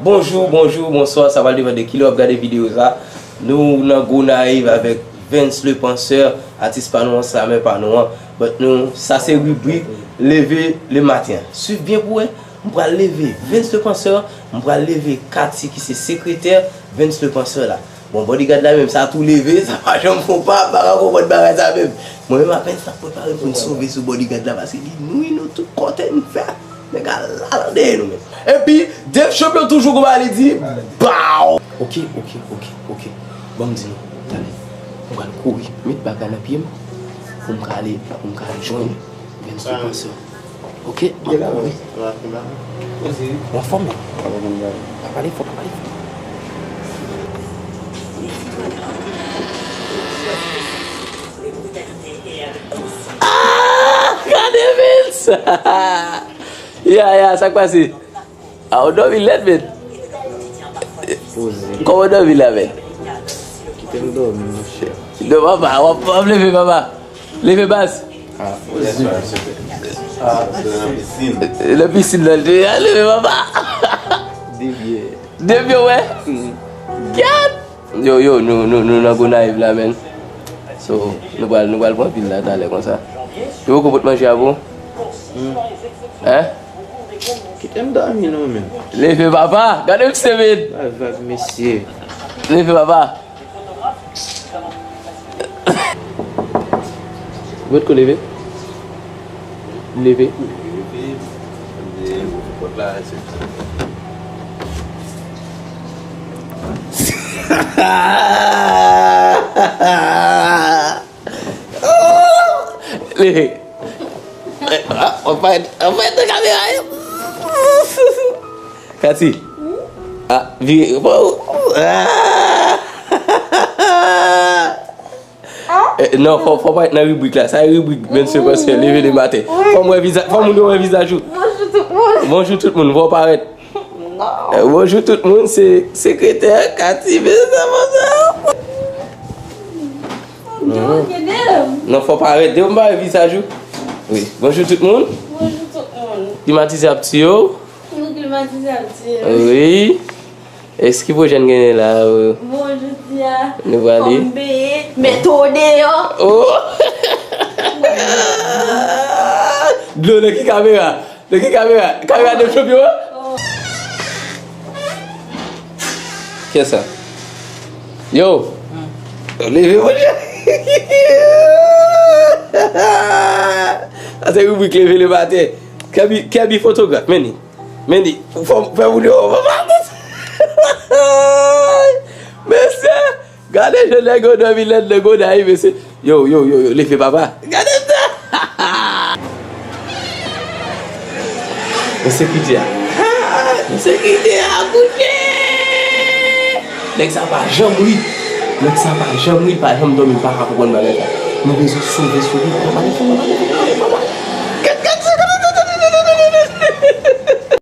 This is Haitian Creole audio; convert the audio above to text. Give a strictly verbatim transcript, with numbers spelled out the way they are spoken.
Bonjou, bonjou, bonswa, sa pral depann de kilè w ap gade videyo sa. Nou nan Gonayiv avèk Vens le Penseur, atis pa nou an, slamè pa nou an. But nou, sa se ribrik Leve le maten. Swiv byen pou wè, m pral leve Vens le Penseur, m pral leve Cathy ki se sekretè Vens le Penseur la. Bon, bodyguard la menm, sa tou leve, sa pa janm fè w pa, pa ka konprann bagay sa menm. Mwen menm apèn sa prepare pou n sove sou bodyguard la, paske li nwi nou tout kote n fè. Nèg la la dèyè nou menm. Epi, Dave Champion toujou konba li di, baw! Ok, ok, ok, ok. Ban m di nou, tande. Mwen pral kouri, met bagay nan pye m, pou m ka ale, pou m ka al jwenn Vens le Penseur. Ok, m ap kouri. Ou anfòm, men? Pa pale fò, pa pale fò. Ah, gade Vens! Ya, ya, sa k pase? Ah, ou dòmi lèd, men. Poze. Kòman w dòmi la, men? Kite m dòmi, monchè. Non, papa, w ap, w ap leve, papa. Leve baz. Ah, poze. Ah, nan pisin. Nan pisin nan, leve, papa. Debyen. Debyen, wè. Gad. Yo, yo, nou, nou, nou nan Gonayiv la, men. So, nou pral, nou pral pran pil la talè konsa. Yo poko pot manje a pou? Hein? Kite m dòmi non, men. Leve, papa. Gade misye, men. Bay vag, mesye. Leve, papa. Ou potko leve? Leve. Leve. Ah, ou pa, ou pa nan kamera yo. Cathy. Ah, vire. Ah. Eh, non, fò, fò parèt nan ribrik la. Sa e ribrik Vens le Penseur, leve le maten. Wi. Fò m wè vizaj, fò moun yo wè vizaj ou. Bonjou tout moun. Bonjou tout moun, fò w parèt. Non. Eh, bonjou tout moun, se sekretè Cathy, men sa konsa. Bonjou, Dave. Non, fò w parèt, Dave, m pa wè vizaj ou. Wi, bonjou tout moun. Bonjou tout moun. Klimatizè ap tiye w. Klimatize ap tiye. Wi. Èske pwojè n genyen la, euh, bon, jodi a, nou prale? Fò m benyen, mete w deyò. Oh! Dlo nan ki kamera? Nan ki kamera? Kamera de Champion an? Oh. Kiyès sa? Yo! Leve, monchè! Sa se ribrik leve le maten. Kèbi, Kèbi fotograf, men li. Men li, fò, fè moun yo, papa. Mesye, gade jan nèg yo dòmi lèd nan Gonayiv, mesye. Yo, yo, yo, yo, leve papa. Gade sa. Ensekirite a. Ensekirite a, koute. Nèg sa pa janm ri. Nèg sa pa janm ri, pa janm dòmi, pa ka konprann bagay sa. Nou bezwen sove, sove. Papa, papa, papa, papa.